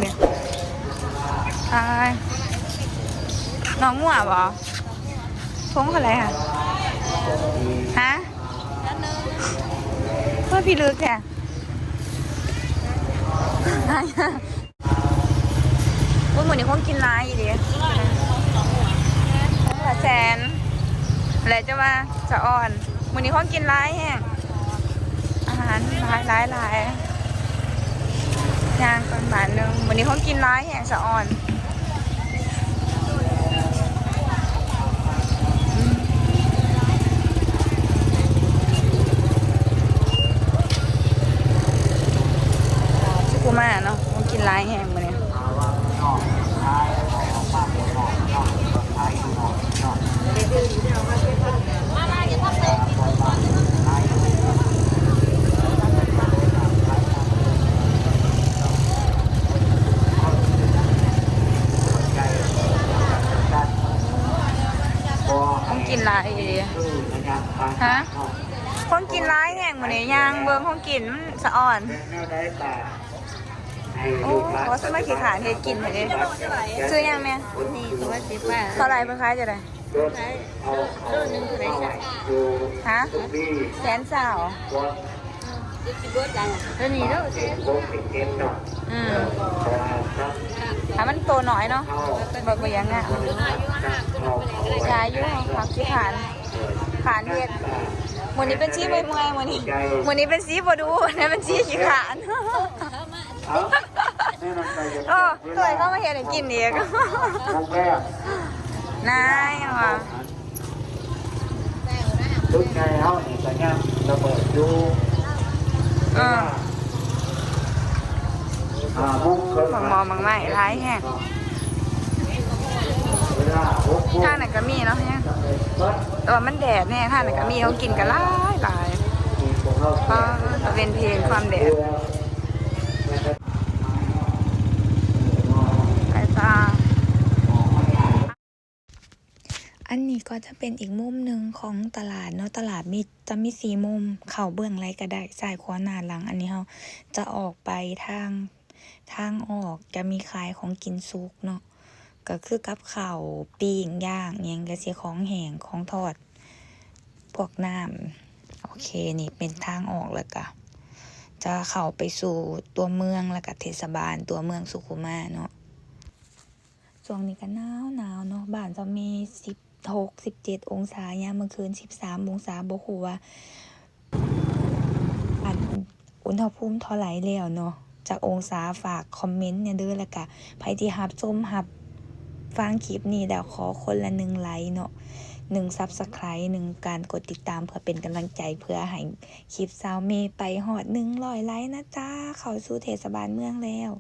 ນີ້ ອ້າຍ ນ້ອງງົວບໍ? ຖົງເທົ່າໃດຫະ? ຫະ? ເພິ່ນພິລຶກແທ້. ໂອ້ຍ ມື້ນີ້ຄົງກິນຫຼາຍອີ່ຫຼີ ຄົງລະແສນ ແລະ ຈະວ່າສະອອນ ມື້ນີ້ຄົງກິນຫຼາຍແຮງ ອາຫານຫຼາຍໆໆ ຍ່າງໄປບ້ານໜຶ່ງ ມື້ນີ້ຄົງກິນຫຼາຍແຮງ ສະອອນ. ຊິບໍ່ມາເນາະ ຄົງກິນຫຼາຍແຮງມື້ນີ້. ຄົງກິນຫຼາຍອີ່ຫຼີ ຮະ? ຄົງກິນຫຼາຍແຮງມື້ນີ້ ຍ່າງເບິ່ງຄົງກິນ ມັນສະອອນ. ໂອ້ ເຂົາຊິມາຂີ້ຄ້ານເຮັດກິນແທ້ເດ້. ຊື່ຫຍັງແມ່? ນີ້ຕົວສິບບາດ. ເທົ່າໃດ ເພິ່ນຂາຍຈັ່ງໃດ? ໂລໜຶ່ງເທົ່າໃດຊະ? ຮະ? ແສນຊາວ. ຕົວນີ້ໂລແສນ. ອືມ ຖ້າມັນໂຕນ້ອຍເນາະ ບໍ່ ບໍ່ຢ່າງງາມ. ຫຼາຍຢູ່ ຜັກຊິຂານ ຂານເຮັດ. ມື້ນີ້ເປັນສີເມື່ອຍໆ ມື້ນີ້ ມື້ນີ້ເປັນສີບໍ່ດູ ແຕ່ເປັນສີຂີ້ຄ້ານ. ໂອ້ ໂອ້ຍ ເຂົາມາເຮັດໃຫ້ກິນອີກ ນາຍວ່າ. ຕຶກໃຫຍ່ເຮົານີ້ກໍຍັງລະເບີດຢູ່. ເອີ ຫ້າໂມງເຄິ່ງ ໝາກໝໍ້ໝາກໄມ້ຫຼາຍແຮງ. ເວລາຫົກໂມງ ທາງນັ້ນກໍມີເນາະ ຍັງ ແຕ່ວ່າມັນແດດແຮງ. ທາງນັ້ນກໍມີ ຂອງກິນກໍຫຼາຍໆ ເອີ ຕາເວັນເພນ ຄວາມແດດ. ໄປຕໍ່. ອັນນີ້ກໍຈະເປັນອີກມຸມໜຶ່ງຂອງຕະຫຼາດເນາະ. ຕະຫຼາດມີ ຈະມີສີ່ມຸມ ເຂົ້າເບື້ອງໃດກໍໄດ້ ຊ້າຍ ຂວາ ໜ້າ ຫຼັງ. ອັນນີ້ເຮົາຈະອອກໄປທາງ ທາງອອກ ຈະມີຂາຍຂອງກິນສຸກເນາະ ກໍຄືກັບເຂົ້າ ປີ້ງ ຍ່າງ ຫຍັງກະຊິ ຂອງແຫ້ງ ຂອງທອດ ພວກນ້ຳ. ໂອເຄ ນີ້ເປັນທາງອອກ ແລ້ວກະຈະເຂົ້າໄປສູ່ຕົວເມືອງ ແລ້ວກະເທດສະບານຕົວເມືອງສຸຂຸມາເນາະ. ຊ່ວງນີ້ກໍໜາວໆ ເນາະ ບ້ານຊາວເມສິບຫົກ ສິບເຈັດອົງສາ ຍາມມື້ຄືນສິບສາມອົງສາ. ບໍ່ຮູ້ວ່າ ອັນ ອຸນຫະພູມເທົ່າໃດແລ້ວເນາະ ຈັກອົງສາ ຝາກຄອມເມັນແດ່ເດີ. ແລ້ວກະໃຜທີ່ຮັບຊົມ ຮັບຟັງຄລິບນີ້ແລ້ວ ຂໍຄົນລະໜຶ່ງໄລເນາະ ໜຶ່ງຊັບສະໄຄຣບ໌ ໜຶ່ງການກົດຕິດຕາມ ເພື່ອເປັນກຳລັງໃຈ ເພື່ອໃຫ້ຄລິບຊາວເມໄປຮອດໜຶ່ງຮ້ອຍໄລນະຈ້າ. ເຂົ້າສູ່ເທດສະບານເມືອງແລ້ວ.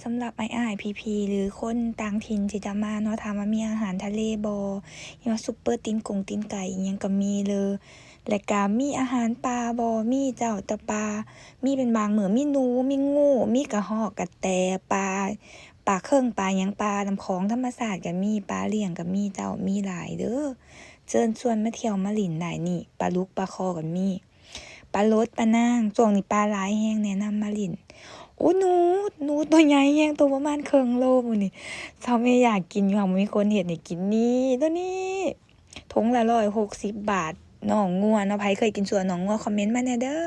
ສຳລັບອ້າຍໆ ພີ່ໆ ຫຼື ຄົນຕ່າງຖິ່ນທີ່ຈະມາເນາະ ຖາມວ່າມີອາຫານທະເລບໍ່? ມີວ່າຊຸບເປີຕີນກົງຕີນໄກ່ ອີ່ຫຍັງກໍມີເລີຍ. ແລ້ວກະມີອາຫານປ່າບໍ່? ມີເຈົ້າ ແຕ່ປ່າ ມີເປັນບາງມື້ ມີໜູ ມີງູ ມີກະຮອກ ກະແຕ ປາ ປາເຄິງ ປາຫຍັງ ປານ້ຳຂອງທຳມະຊາດກະມີ ປາລ້ຽງກະມີເຈົ້າ ມີຫຼາຍເດີ. ເຊີນຊວນມາທ່ຽວມາຫຼິ້ນໄດ້ນີ້ ປາດຸກ ປາຄໍ່ກໍມີ. ປາໂລດ ປານາງ ຊ່ວງນີ້ປາຫຼາຍແຮງ ແນະນຳມາຫຼິ້ນ. ໂອ້ ໜູ ໜູຕົວໃຫຍ່ແຮງ ໂຕປະມານເຄິ່ງໂລມື້ນີ້. ຊາວເມຢາກກິນຢູ່ ຫາກບໍ່ມີຄົນເຮັດໃຫ້ກິນ. ນີ້ ໂຕນີ້ ຖົງລະຮ້ອຍຫົກສິບບາດ ໜອງງົວເນາະ. ໃຜເຄີຍກິນຊົ່ວໜອງງົວ ຄອມເມັນມາແດ່ເດີ.